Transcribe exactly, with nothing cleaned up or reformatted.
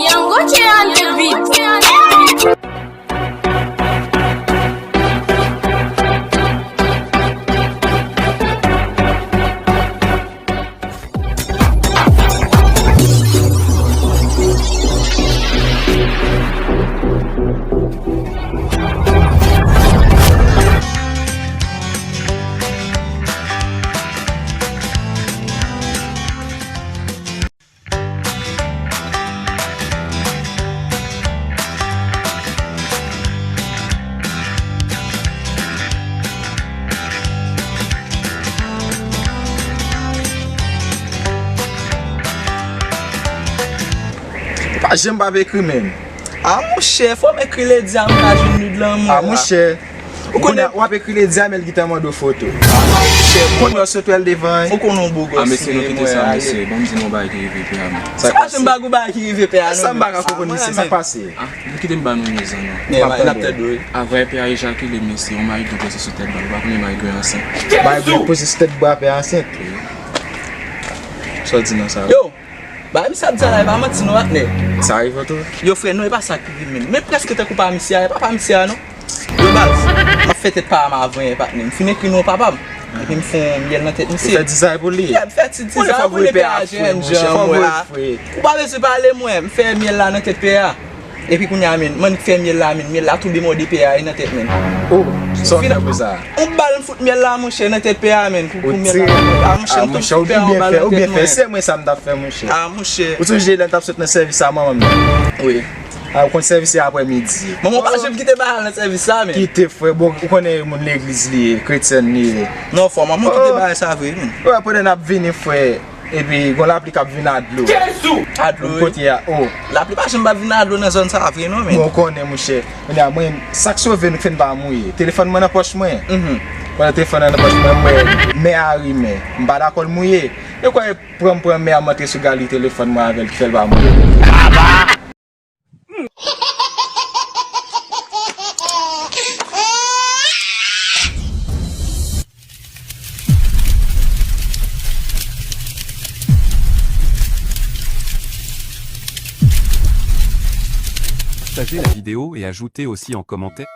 Young Gucci on the beat. Ou pa janm p ap ekri menm. A monchè, fò m ekri ledi a, m ka jwenn li de lanmou. A monchè, ou konnen w ap ekri ledi a, men l gentan mande w foto. A monchè, konnen w sot wè l devan. Ou konnen w bogòs. A mesye, nou kite sa mesye. Ban m di nou yon bagay ki rive pè a m. Se pa janm bagay ou bagay ki rive pè a non. Sa m pa ka konprann mesye, sa k pase? A, nou kite m ba nou yon zan non. N ap tande w wi. Avè pè a ejakile mesye, yon mari gwen poze sou tèt bwa, ou pa konnen mari gwen ansent. Mari gwen poze sou tèt bwa pè a ansent. Sa w di nan sa? Yo! Bagay misye ap di a la, e pa manti non, patnè. Sa rive w tou? Yo, frè, non, e pa sa k rive menm. Men prèske tankou pa misye a, e pa pa misye a non. Yo, baz, m ap fè tèt pa m avanyè, patnè. M fin ekri non papa m. Epi m fè yon myèl nan tèt misye. Ou fè dizay pou li? Yeah, m fè ti dizay pou li, pè a jèn jan mwen la. Ou pa bezwen pale mwen, m fè myèl la nan tèt pè a. Epi kounye a, men, m annik fè myèl la, men, myèl la tonbe mòde pè a, e nan tèt, men. Oh, sa w fè pou sa? Yon bal m fout myèl la, monchè, nan tèt pè a, men, pou, pou myèl la. A, monchè, m tonbe fout pè a yon bal nan tèt mwen. Ou byen fè, ou byen fè. Se mwen sa m t ap fè, monchè. A, monchè. Ou sonje lè n t ap sot nan sèvis a manman m nan? Wi. A, ou konn sèvis se aprè midi. Manman w pa janm kite bagay nan sèvis sa, men. Kite, frè, bon, ou konnen moun legliz li ye, kretyèn li ye. Non, frè, manman kite bagay sa vre, men. Wè, pandan n ap vini, frè. Epi gon lapli k ap vin a dlo. Jezi! A dlo, wi. Kote a, oh. Lapli pa janm pa vin a dlo nan zòn sa a vre non, men. Bon, ou konnen, monchè. Kounye a, mwen, sa k sove nou k fè n pa mouye. Telefòn mwen nan pòch mwen. Mhm. Pandan telefòn nan nan pòch mwen, m wè mè a rimen. M pa dakò l mouye. E kwa e pran m pran mè a m antre sou galri telefòn mwen avè l ki fè l pa mouye. Partagez la vidéo et ajoutez aussi en commentaire.